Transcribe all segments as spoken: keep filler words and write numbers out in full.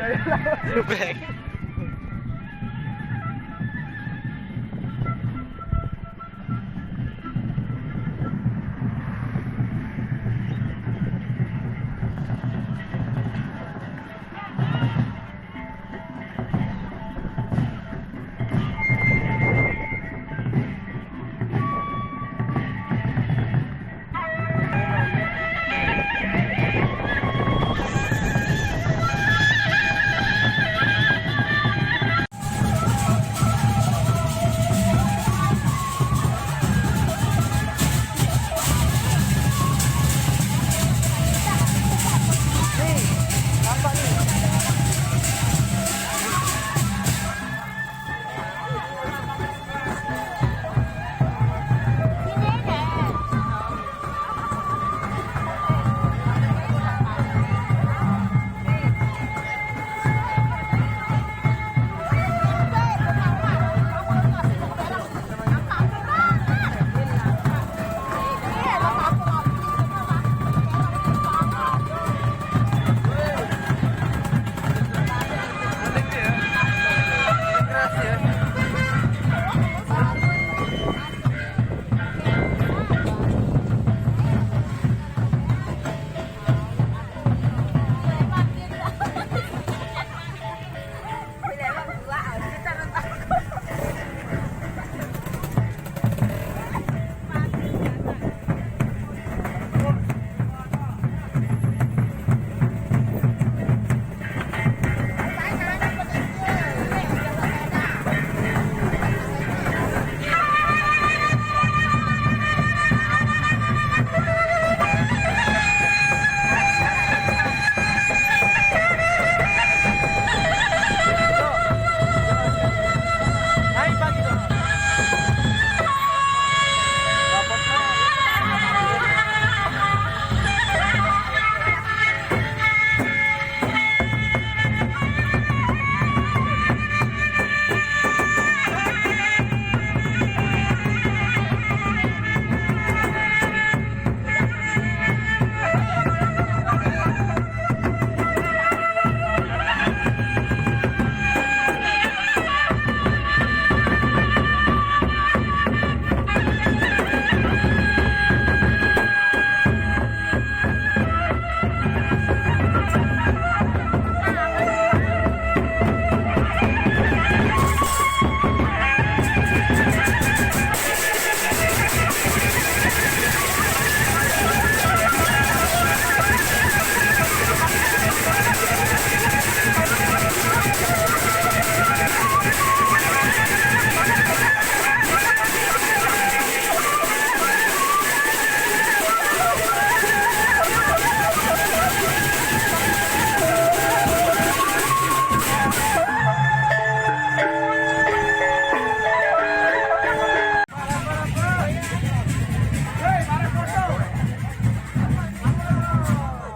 Geprek.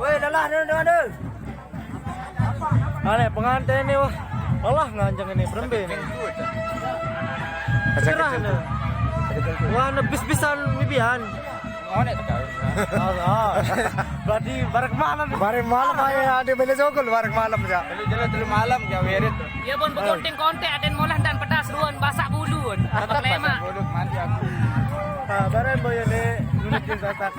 Woi, lelah ni, ni, ni. Ane pengantin ni, wah. Lelah nganjeng ni, berembe ni. Cerah ni. Wah, ni bis-bisan ni pian. Oh, nek tegal. Oh, oh. Berarti bareng malam. Bareng malam aja, ada beli sogel bareng malam ya. Beli jalan dulu malam ya, wirid. Ya pun bekonting-konting, ada molah dan pedas ruan, basak bulu. Tetap lemak. Bulu mandi aku. Ah, bareng boy ni, nunjuk cinta tak.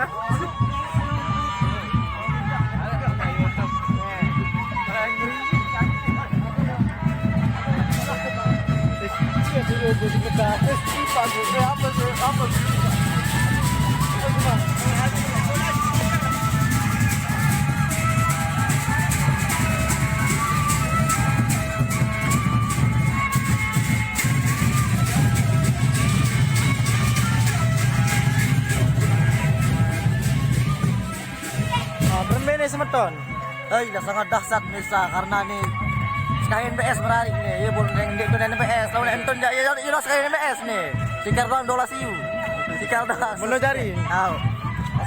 Ah, bermain ni semeton. Hei, dah sangat dahsyat Nisa karena ni Sky N B S merarik ni. Ya, boleh yang dia tu N B S. Lawan Anton jak ya, ya, Sky N B S ni. Sikar doang dolas iu. Sikar dah. Meno jari. Au.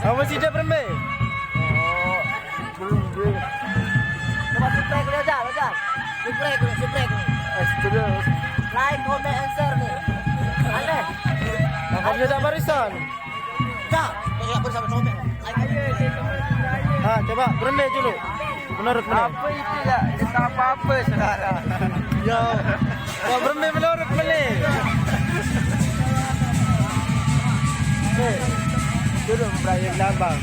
Apa sih dia bermain? Oh, belum dia. Coba subscribe dulu aja, aja. Subscribe dulu, subscribe dulu. Eh, sudah. Like, comment, and share ni. Aneh. Makanya tak barisan. Dah, ya, bersama comel. Ayo, ayo, ayo. Ha, coba berembe dulu. Menurut mene? Apa itu ya? Kita apa-apa, saudara. Yo. Kok berembe menurut mene? Oke. Duduk, Brian Lambang.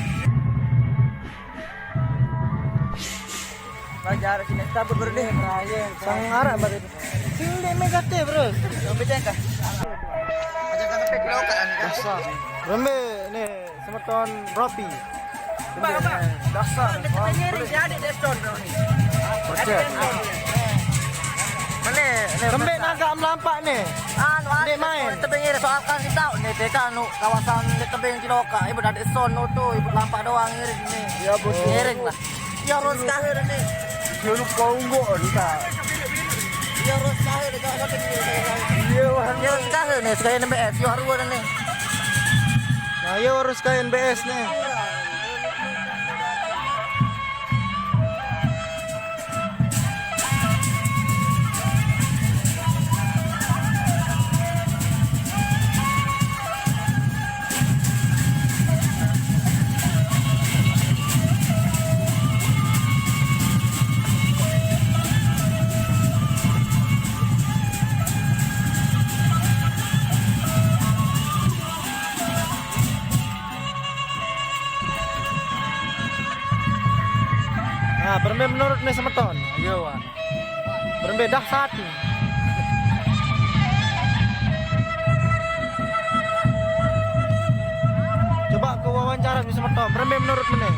Belajar sini, kita berdua nih. Sang arah baru itu. Sini mega teh, bro. Yang beda kah? Ada sampai kilo kan? Dasar. Rembe nih, semeton Ropi. Dasar. Dia ada deston, bro, nih. Percaya. Ada deston. Mana? Rembe naga melampak nih. Anu, anu, main. Tebing ini soal kan kita nih, T K anu kawasan di tebing Ciloka. Ibu ada deston tuh, ibu lampak doang ngiring nih. Ya, bos. Ngiring lah. Ya, harus kahir nih. Dia lupa unggul, kita. Ya, harus kahir, jangan sampai dia. Iya, Wan. Ya, harus kahir nih, sekalian B S, ya, harus nih. Nah, ya, harus kayak B S nih. Nah, berembe menurut nih semeton? Iya, Wak. Berembe dahsyat. Coba ke wawancara bisa metok. Berembe menurut mene?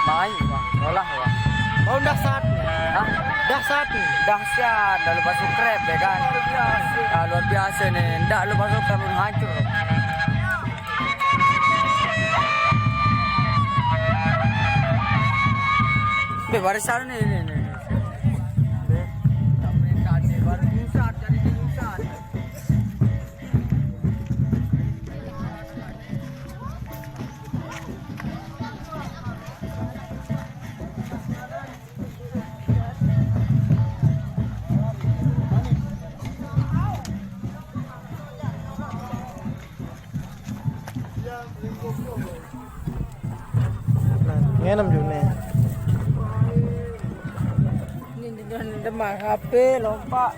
Baik, Bang. Olah, Bang. Bau dahsyat. Hah? Dahsyat. Dahsyat. Dah lupa subscribe, ya kan? Nah, luar biasa nih. Ndak lupa subscribe, belum hancur. Be, barisan nih, nih, nih. Be, tak perintah nih. Baru pusat, jadi pusat. Ngenem juga nih. Ini dengan demam H P lompat.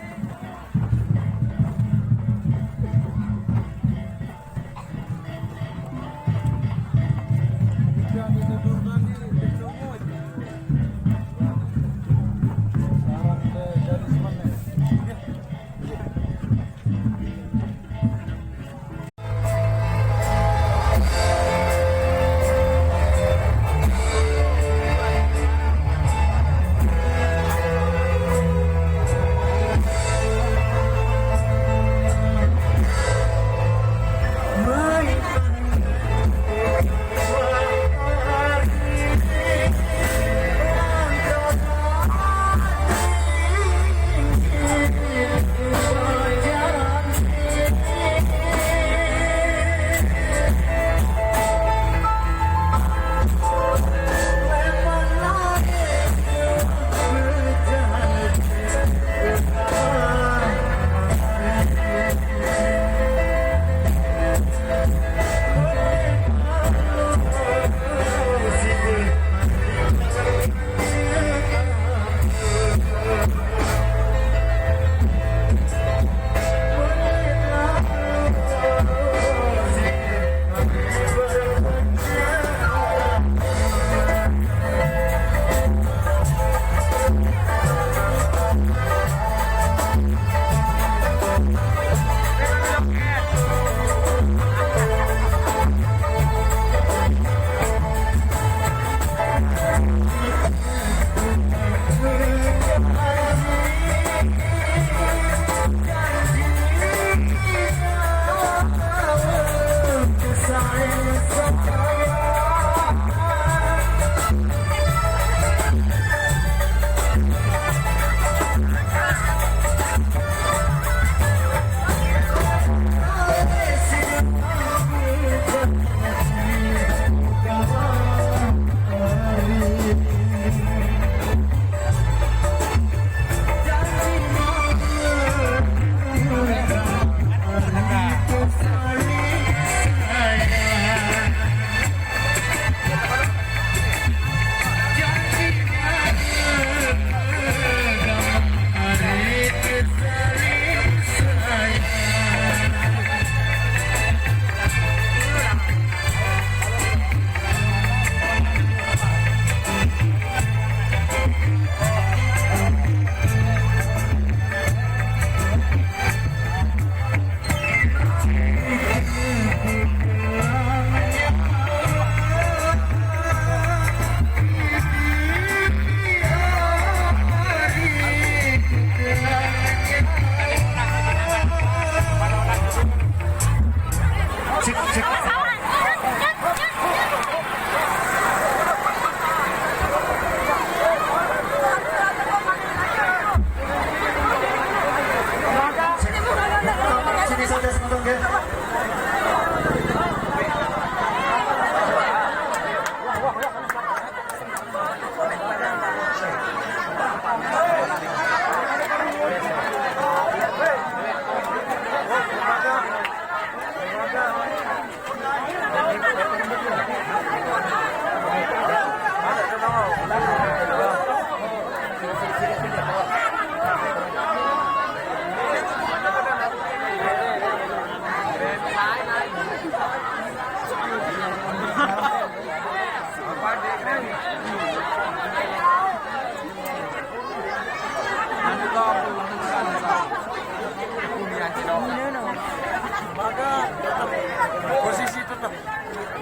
Posisi tetap.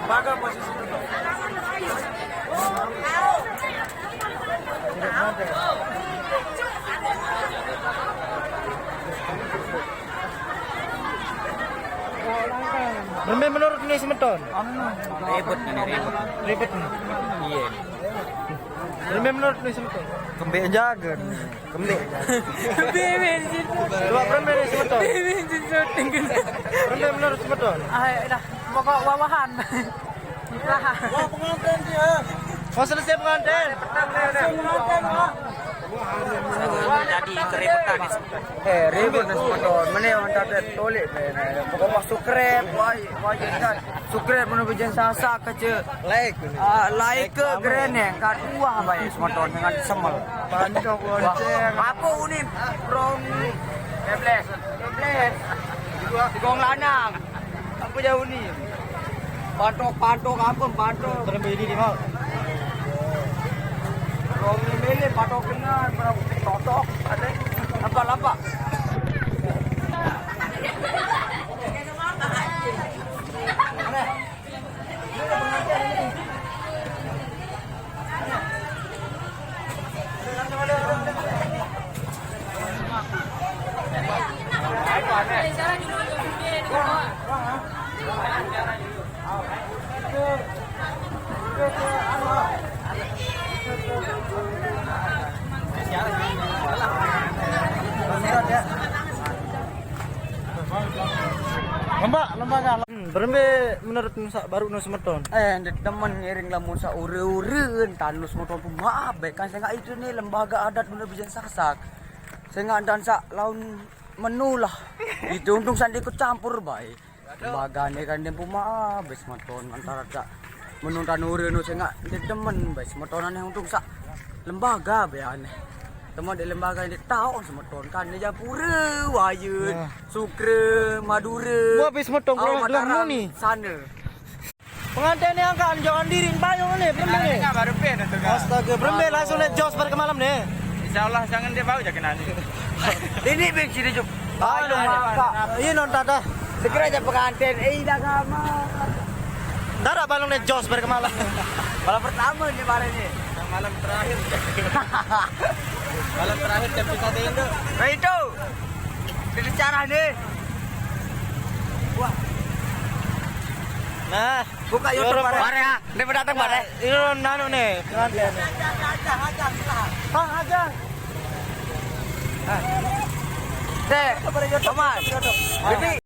Baga posisi tetap. Berembe menurut ni semeton? Ribet ni, ribet. Ribet ni. Iya. Berembe menurut ni semeton? Kembek jaga ni. Kembek. Bebe di situ. Dua berembe ni semeton? Bebe di situ. Berembe menurut semeton? Ah, dah. Pokok wawahan. Wah, pengantin dia. Oh, selesai pengantin. Jadi keributan ni. Eh, ribut ni semeton. Mana orang tak ada tolik ni. Pokok mah sukrep, wai, wai kan. Sukrep mana bijan sasak kece. Like. Ah, like ke greneng, kat buah baik semeton dengan semel. Panjang. Wah, apa unin? Rong. Febles. Febles. Digong lanang. Apa jauh ni? Patok, patok, apa patok? Terlebih ini, Mak. Rong ni mele patok kena, berapa totok, ada. Lampak, lampak. Lembak, lembaga. Hmm, berembe menurut nu sak baru nu semeton? Eh, ndeq demen ngiring lamun sak ure-ure entan nu semeton pun maaf bae kan sengaq itu ni lembaga adat bener bijen Sasak. Sengaq entan sak laun menu lah. Itu untung saq ikut campur bae. Lembagane kan ndempu mah abis semeton antara dak menuntan ure nu sing ndeq demen bae semetonan yang untung sak lembaga be aneh. Temen di lembaga ini tahu semeton kan di Japura, Wayen, Sukre, Madura. Wah, habis semeton oh, kalau gelar Mataram, ni. Sana. Pengantin yang kan jangan diri bayung ni, berembe ni. Nah, ini kan baru pin tu kan. Astaga, berembe langsung naik jos pada ke malam ni. Insya Allah jangan dia bau je kena ni. Ini bin sini juk. Aduh, Kak. Iya, non, tata. Segera aja pengantin. Eh, dah sama. Ntar abang lu jos pada ke malam. Malam pertama ni, bareng ni. Malam terakhir. Malam terakhir jam tiga Indo. Nah, itu. Ini cara ni. Wah. Nah, buka YouTube, bareng. Bareng, ah. Dia datang, bareng. Ini nanu ni, pengantin. Bang, aja. Dek, Paman. Ini